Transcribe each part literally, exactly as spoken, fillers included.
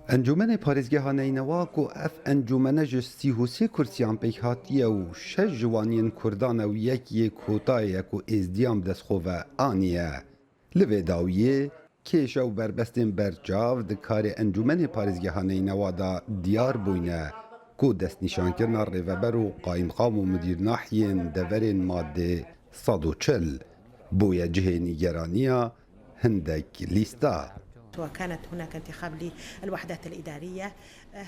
Encûmenê Parêzgeha Neynewa ku ev encûmene ji sî û sê kursiyan pêk hatiye û şeş ji wan yên Kurdan e û yek yê kotayê ye ku Êzdiyan bi dest xwe ve aniye. Li vê dawiyê kêşe û berbestên berçav di karê Encûmenê Parêzgeha Neynewa de diyar bûyne ku destnîşankirina rêveber û qayîmqam û mudîr nahiyên deverên madê sed û çil bûye cihê nîgeraniya hindek lîsta. وكانت هناك انتخاب للوحدات الإدارية.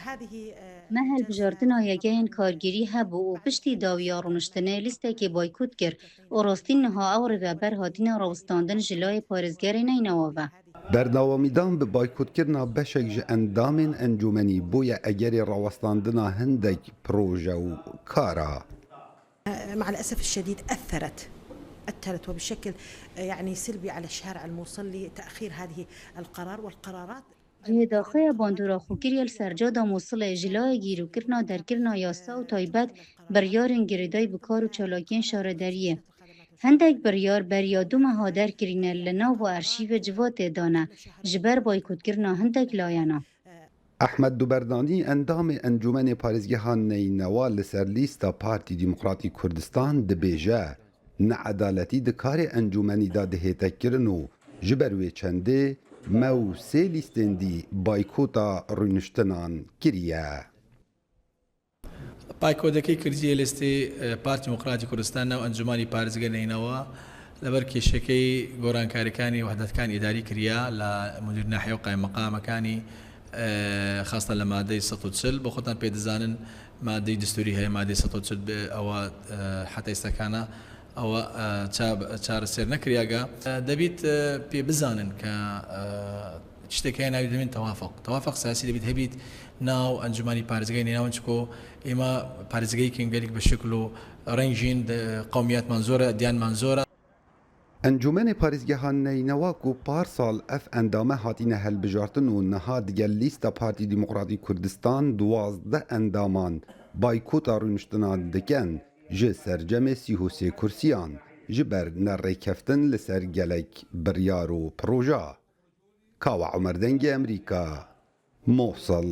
هذه Me hilbijartina yekeyên kargêrî hebû û piştî dawiya rûniştinê lîstekê baykût kir û rastî niha ew rêveber hatine rawestandin ji layê parêzgerê Neynewa ve. Berdewamîdan bi baykûtkirina beşek ji endamên encûmenî bûye egerê rawestandina hindek proje û kara. مع الأسف الشديد أثرت أثرت وبشكل يعني سلبي على الشارع الموصلي تأخير هذه القرار والقرارات. Cihê daxuya bandora xwe kiriye li ser cada Mûsilê ji layê gîrokirina derkirina yasa û taybet biryarên girêdayî bi kar û çalakiyên şaredariyê. Hindek biryar beriya du meha derkirî ne li nav û arşîvê civatê de ne ji ber baykûtkirina hindek layena. Ehmed Duberdanî endamê Encûmenê Parêzgeha Neynewa li ser lîsta Partî Demokratî Kurdistan dibêje, needaletî di karê encûmenî de dihête kirin û ji ber wê çendê me û sê lîstên dî baykota rûniştinan kiriye. Baykodekî kiriye lîstê Partî Demokratî Kurdistan nav Encûmanî Parêzger Neynewa li ber kêşekey gorankarîkanî wehdetkên îdarî kiriya la mudîr nahiye û qaymeqamekanî, xastan li madeyê sed û çil bo xwe tan pê dizanin madeyê distûrî heye, madeyê sed û çil bi ewa heta îstekana ewa çareser nekiriyaga. Debît pê bizanin ke tiştek heye navî dibên tewafuk. Tewafuk siyasî debît hebît nav Encûmanî Parêzgehê Neynewa çiko êma parêzgehekên gelek bi şikl û reng jîn, qewmiyetman zor e, diyanman zor e. Encûmenê Parêzgeha Neynewa ku parsal ev endame hatine hilbijartin û niha digel lîsta Partî Demokratî Kurdistan duwazdeh endaman baykota rûniştinan dikin ji sercemê sî û sê kursiyan ji ber nerêkeftin li ser gelek biryar û proja. Kawa Omer Dengê Emerîka, Mosil.